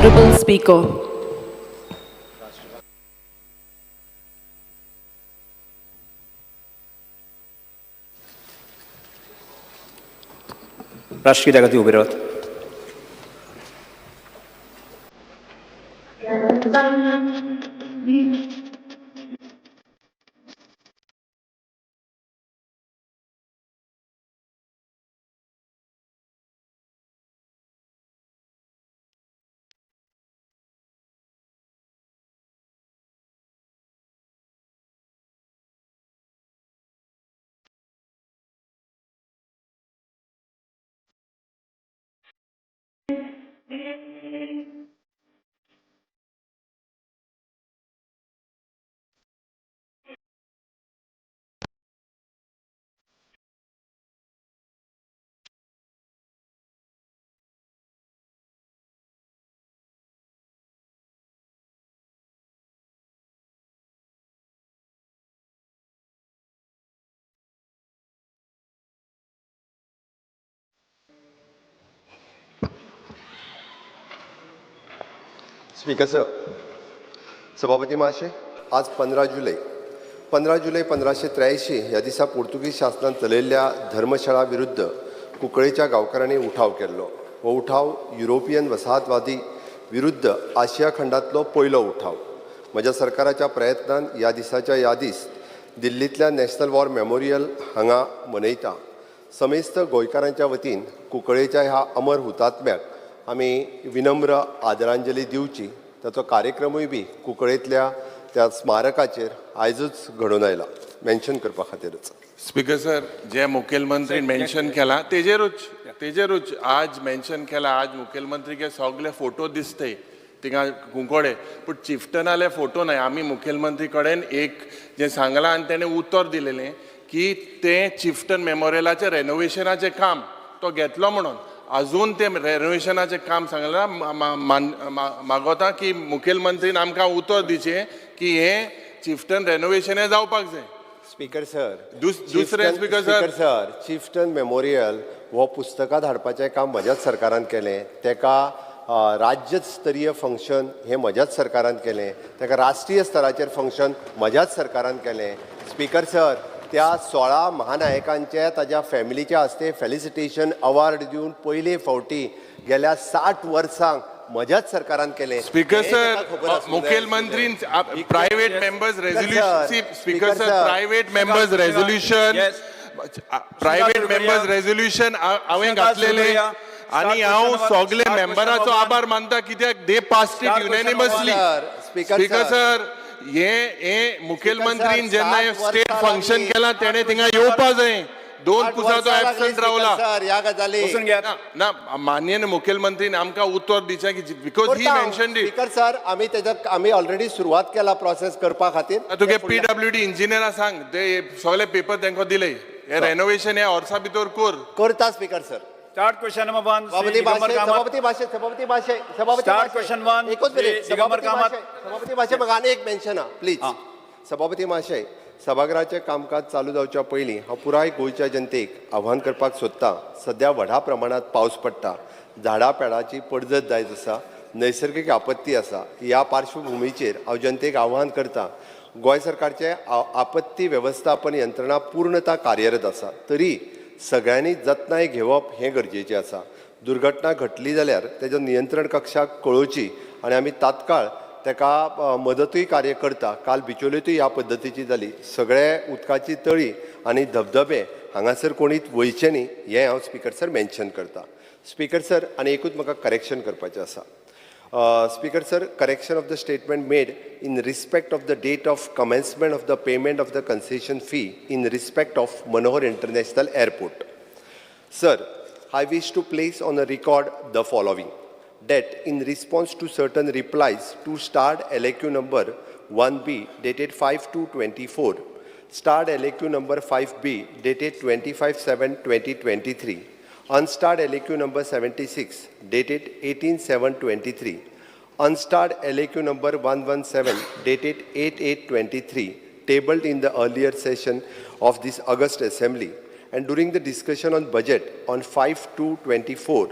Honorable Speaker. राष्ट्रगीता खातीर उबे रावात. स्पीकर सर, सभापती महाशय, आज 15 जुलय 15 जुलय 1583 ह्या दिसा पुर्तुगीज शासनान चलयल्ल्या धर्मशाळा विरुद्ध कुंकळेच्या गांवकारांनी उठाव केल्लो. हो उठाव युरोपियन वसाहतवादी विरुद्ध आशिया खंडांतलो पयलो उठाव. म्हज्या सरकाराच्या प्रयत्नान ह्या दिसाच्या यादीस दिल्लींतल्या नॅशनल वॉर मेमोरियल हांगा मनयता. समेस्त गोंयकारांच्या वतीन कुंकळेच्या ह्या अमर हुतात्म्याक आमी विनम्र आदरांजली दिवची. ताचो कार्यक्रमूय बी कुंकळेंतल्या त्या स्मारकाचेर आयजूच घडोवन आयला, मेन्शन करपा खातीरच. स्पीकर सर, जे मुखेलमंत्रीन मेन्शन केला तेजेरूच आज मेन्शन केला. आज मुखेलमंत्रीके सगळे फोटो दिसते थिंगा कुंकोडे, पूण चिफ्टनाले फोटो नाय. आमी मुखेलमंत्री कडेन एक जें सांगलां आनी तेणें उतर दिलेलें की तें चिफ्टन मेमोरियलाचें रेनोवेशनाचें काम तो घेतलो म्हणून. अजून तें रेनोवेशनाचें काम सांगलां. मागोता की मुखेलमंत्रीन आमकां उतर दिवचें की हें चिफ्टन रेनोवेशन हें जावपाक जाय. स्पीकर सर, दुसरें speaker sir, speaker sir, chieftain memorial हो पुस्तकां धाडपाचें काम म्हज्याच सरकारान केलें. तेका राज्य स्तरीय फंक्शन हें म्हज्याच सरकारान केलें. तेका राष्ट्रीय स्तराचेर फंक्शन म्हज्याच सरकारान केलें. स्पीकर सर, त्या 16 महानायकांचे ताज्या फॅमिलीच्या हस्ते फेलिसिटेशन अवॉर्ड दिवन पयले फावटी गेल्या 60 वर्सांक म्हज्याच सरकारान केलें. स्पीकर हें सर, ताका खबर आसूंक जाय. मुखेलमंत्रीन private members resolution, speaker sir, private members resolution, private members resolution हांवें घातलेलें आनी हांव सगळे मेंबराचो आभार मानता कित्याक they passed it unanimously. Speaker sir, हे हे मुखेलमंत्रीन जेन्ना स्टेट फंक्शन केलां तेणें थिंगा येवपा जाय. 2 पुसा तो एबसंट रावला. ह्या गजाली ना, माननीय मुखेलमंत्रीन आमकां उतर दिवचें की because he mentioned it. Speaker sir, आमी तेज्या आमी ऑलरेडी सुरवात केला प्रोसेस करपा खातीर. तुगे पीडब्ल्यूडी इंजिनियरा सांग, ते सगळे पेपर तांकां दिले, हे रेनोवेशन हे वर्सा भितर कर. करता speaker sir. Start question number 1. सभापती भाशे, सभापती भाशे, सभापती भाशे, सभापती स्टार्ट क्वेश्चन 1. एकूच मिनिट. सभापती भाशे, सभापती भाशे, म्हाका आनी एक मेन्शन आहा प्लीज. सभापती महाशय, सभागृहाचें कामकाज चालू जावच्या पयलीं हांव पुराय गोंयच्या जनतेक आव्हान करपाक सोदतां. सद्या व्हडा प्रमाणांत पावस पडटा, झाडां पेडाची पडझड जायत आसा, नैसर्गीक आपत्ती आसा. ह्या पार्श्वभुमीचेर हांव जनतेक आव्हान करता, गोंय सरकारचे आपत्ती वेवस्थापन यंत्रणा पूर्णता कार्यरत आसा, तरी सगळ्यांनी जतनाय घेवप हें गरजेचें आसा. दुर्घटना घडली जाल्यार तेजो नियंत्रण कक्षाक कळोवची आनी आमी तात्काळ तेका मदतूय कार्य करता. काल बिचोलेतूय ह्या पद्दतीची जाली. सगळे उदकाची तळी आनी धबधबे हांगासर कोणीच वयचे न्ही हें हांव स्पीकर सर मेन्शन करता. स्पीकर सर, आनी एकूच म्हाका करेक्शन करपाचें आसा. Speaker sir, correction of the statement made in respect of the date of commencement of the payment of the concession fee in respect of Manohar International Airport. Sir, I wish to place on a record the following, that in response to certain replies to starred LAQ number 1B dated 5/2/24, starred LAQ number 5B dated 25/7/2023, unstarred LAQ number 76 dated 18/7/23, unstarred LAQ number 117 dated 8/8/23, tabled in the earlier session of this August Assembly, and during the discussion on budget on 5/2/24,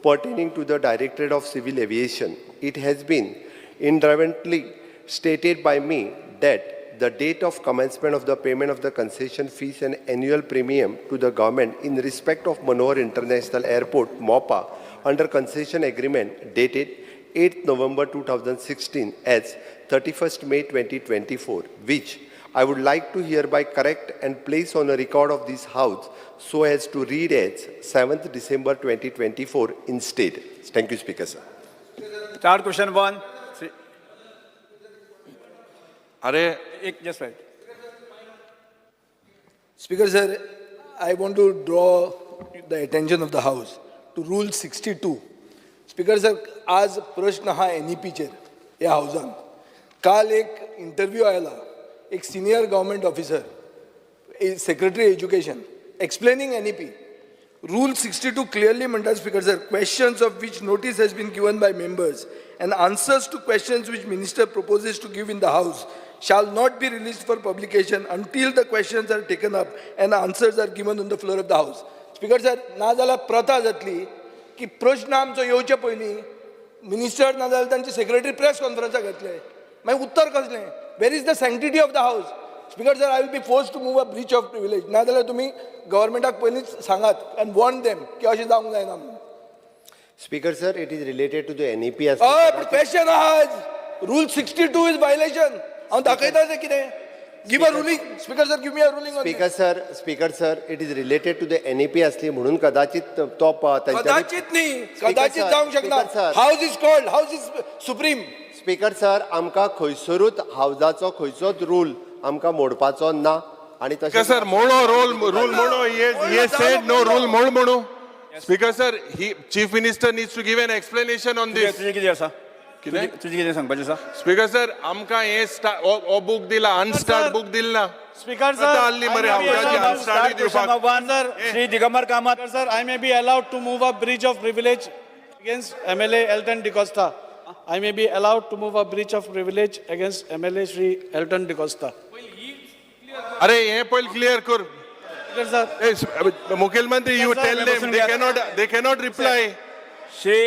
pertaining to the Directorate of Civil Aviation. It has been inadvertently stated by me that the date of commencement of the payment of the concession fees and annual premium to the government in respect of Manohar International Airport, MOPA, under concession agreement dated 8th November 2016 as 31st May 2024, which I would like to hereby correct and place on a record of this House so as to read as 7th December 2024 instead. Thank you, Speaker, sir. Start question one. अरे एक just right. Speaker sir, I want to draw the attention of the House to Rule 62. Speaker sir, आज प्रश्न हा एनईपीचेर ह्या हावजान. काल एक interview आयला, एक senior government officer, secretary education, explaining NEP. Rule 62 clearly म्हणटा, Speaker sir, questions of which notice has been given by members and answers to questions which minister proposes to give in the House shall not be released for publication until the questions are taken up and answers are given on the floor of the House. Speaker sir, नाजाल्यार प्रथा जातली की प्रश्न आमचो येवचे पयलीं minister नाजाल्यार तांचे सेक्रेटरी प्रेस कॉन्फरन्साक घेतले, मागीर उत्तर कसलें? Where is the sanctity of the House? Speaker sir, I will be forced to move a breach of privilege. नाजाल्यार तुमी गव्हर्मेंटाक पयलींच सांगात अँड वॉर्न देम की अशें जावंक जायना म्हणून. Speaker, sir, it is related to the NEP as हय, पूण क्वेश्चन आहा, rule 62 is violation. हांव दाखयता तें कितें. Give a ruling, Speaker sir, give me a ruling. Speaker sir, Speaker sir, it is related to the NEP असली म्हणून कदाचित तो त्यांच्यानी कदाचित न्ही, कदाचित sir, जावंक शकना. Speaker sir. House is called, House is supreme. Speaker sir, आमकां खंयसरूच हावजाचो खंयचोच रूल आमकां मोडपाचो ना आणि स्पीकर सर, मोडो रोल, रूल मोडो. He said no rule मोड म्हणू. Speaker sir, he chief minister needs to give an explanation on this. तुजें कितें आसा? कितें? तुजें कितें सांगपाचें आसा? स्पीकर सर, आमकां हे हो बूक दिला, अनस्टार्ट बूक दिल ना. Speaker sir, आता हल्ली मरे I may be हावजाची allowed- unstarred दिवपाक. One. Sir, Shri Digambar Kamat. Speaker sir, I may be allowed to move a breach of privilege against MLA Elton D'Costa. I may be allowed to move a breach of privilege against MLA Shri Elton D'Costa. अरे, हे पहिले clear कर. Speaker sir, ए, मुख्यमंत्री, you Sir, tell them they cannot reply. Shri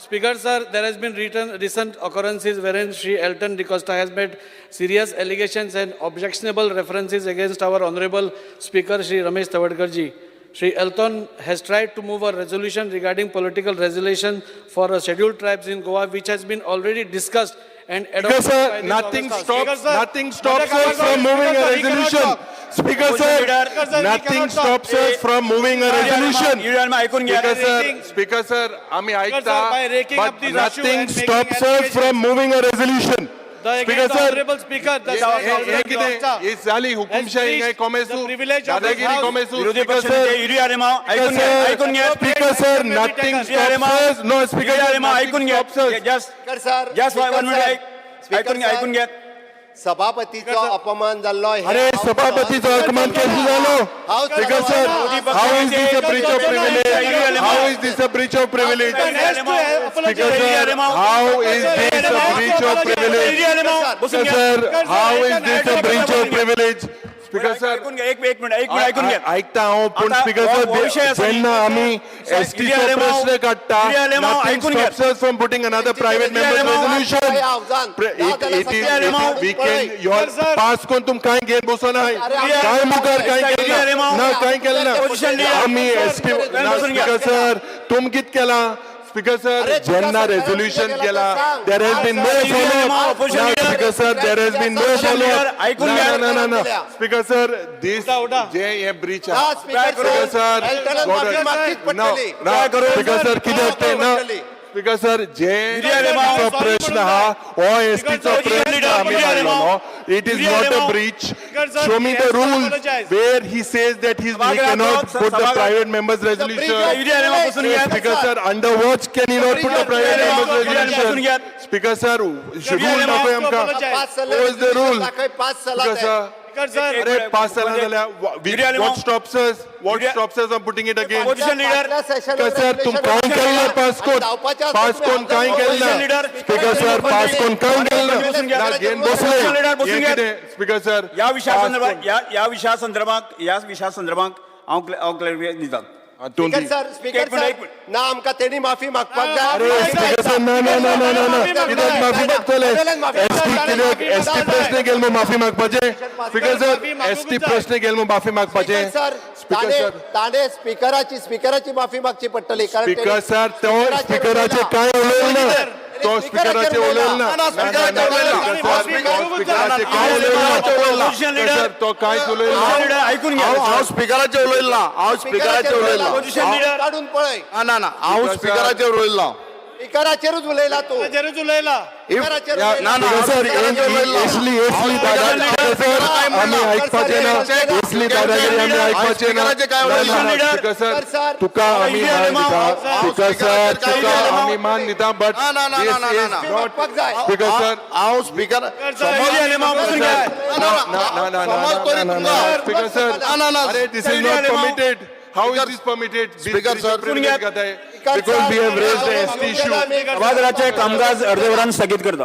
Speaker sir, there has been recent occurrences wherein Shri Elton D'Costa has made serious allegations and objectionable references against our honorable Speaker Shri Ramesh Tawadkar ji. Shri Elton has tried to move a resolution regarding political resolution for a scheduled tribes in Goa, which has been already discussed and Speaker adopted by sir, this nothing august house. stops, Speaker sir, nothing stops Madam us from Speaker moving a sir, he cannot resolution. talk. Speaker Opposition sir, leader. Speaker sir, he nothing cannot talk. stops us from moving a resolution. ऐकून घ्या. Speaker sir, raking- Speaker sir, आम्ही Speaker ऐकता, sir, by raking but up this issue nothing and making stops us allegations- from moving a resolution. The Speaker against the sir, honorable speaker, the हे हे कितें? हे जाली हुकुमशाही काय कोमेसू, the privilege of this दादागिरी house. कोमेसू. विरोधी Speaker पक्ष sir, नेते युरी आलेमाव, ऐकून घ्या, ऐकून घ्या. Speaker sir, nothing stops us. No, Speaker Yuri sir, Alemao, nothing ऐकून घ्या. stops us. Just Speaker sir, just Speaker one minute. sir, ऐक Speaker ऐकून घ्या, sir, ऐकून घ्या. सभापतीचो अपमान जाल्लो हे अरे, हांव सभापतीचो अपमान कसो जालो? हांव Speaker sir, how is this a breach of privilege? How is this a breach of privilege? has to Speaker apologize. Sir, how is this a breach of privilege? Yuri Alemao, बसून Speaker घ्या. Sir, how is this a breach of privilege? Speaker sir, ऐकून घ्या, एक एक minute, एक minute, ऐकून घ्या. ऐकता हांव, पूण आता स्पीकर हो सर, विषय आसा न्ही. जेन्ना आमी साहेब, एसटीचो युरी आलेमाव, प्रश्न काडटा, युरी आलेमाव, nothing ऐकून घ्या. stops us from putting another private member's resolution. It is, we can, your Sir, sir. Pass कोण तुम कांय घेवन बसोना, काय मुखार कांय केलें ना, ना कांय केलें ना. Opposition leader. आमी एसटी ना. बसून घ्या. स्पीकर सर, तुम कित केलां? स्पीकर सर, अरे, तुका जेन्ना सरकारान रेझोल्युशन कितें केलां, केलां ते सांग. There has been no follow. Opposition leader. Speaker sir, there has been no Opposition follow. leader, ऐकून ना घ्या. ना ना ना, स्पीकर सर, this उठा, उठा. जे हे ब्रीच ना, स्पीकर स्पीकर सर, एल्टनान माफी मागचीच पडटली. ना, स्पीकर सर, कितें तें ना. स्पीकर सर, जे युरी आलेमाव, एसटीचो प्रश्न हा, हो एसटीचो प्रश्न आमी मांडलो न्हू, it is not a breach. Show me the rule where he says that he cannot put the private members resolution. Yuri Alemao, बसून घ्या. Speaker sir, under watch can he not put the private members बसून घ्या. Resolution? Speaker sir, rule दाखय आमकां. पाच What is the rule? दाखय, पाच speaker सलात. Sir, Speaker sir, अरे, पास जाला जाल्यार Yuri Alemao. What stops us, what stops us from putting it again? Opposition leader. Speaker sir, तुम कांय केलें ना पास कोण, पास कोण कांय केलें ना. Opposition leader. Speaker sir, pass कोण कांय केलें ना. बसून घ्या. ना घेवन बसले. Opposition leader, बसून हें घ्या. कितें? स्पीकर सर, या विशया संदर्भात, या या विशया संदर्भात, या विशया संदर्भात हांव हांव क्लॅरिफाय दिता. तूं स्पीकर दी. सर, स्पीकर एक मिनिट, सर, एक मिनिट. ना आमकां तेणी माफी मागपाक जाय. अरे स्पीकर सर, ना ना ना ना ना ना, कित्याक माफी मागतले? एसटी कित्याक एसटी प्रश्न केलो म्हूण माफी मागपाचें? स्पीकर सर, एसटी प्रश्न केलो म्हूण माफी मागपाचें? सर, स्पीकर ताणे सर, ताणे स्पीकराची माफी मागची पडटली, कारण स्पीकर तेणे सर, तो स्पीकराचे काय उलयलें ना. तो स्पीकराचे उलयलें ना. ना, स्पीकराचे उलयलें ना. स्पीकराचे काय उलयलें ना. ऑपोजिशन स्पीकर सर, लिडर, तो कांयच उलयलें ना. लिडर, ऐकून घ्या. हांव हांव स्पीकराचेर उलयलो ना, हांव स्पीकराचेर उलयलो ना. ऑपोजिशन लिडर, काडून पळय. ना ना ना, हांव स्पीकराचेर उलयलो ना. स्पीकराचेरूच उलयला तूं. स्पीकराचेरूच उलयला. स्पीकराचेर ना उलयला. ना, स्पीकर सर, एसली एसली दादागिरी सर आमी ऐकपाचे ना. एसली दादागिरी आमी ऐकपाचे ना. स्पीकराचे काय उलयला? ना, ना, स्पीकर स्पीकर सर, सर, तुका आमी मान दिता. स्पीकर सर, तुका आमी मान दिता, बट ना, ना, ना, this ना, ना, is ना. Not मागपाक जाय. स्पीकर सर, हांव स्पीकर बसून घ्या. ना ना ना ना समज ना तरी ना तुमकां. ना, स्पीकर सर, ना ना ना, अरे this is not permitted. How is this permitted? Speaker sir, because we have raised the ST issue. सभागृहाचे कामकाज अर्धे वरान स्थगीत करता.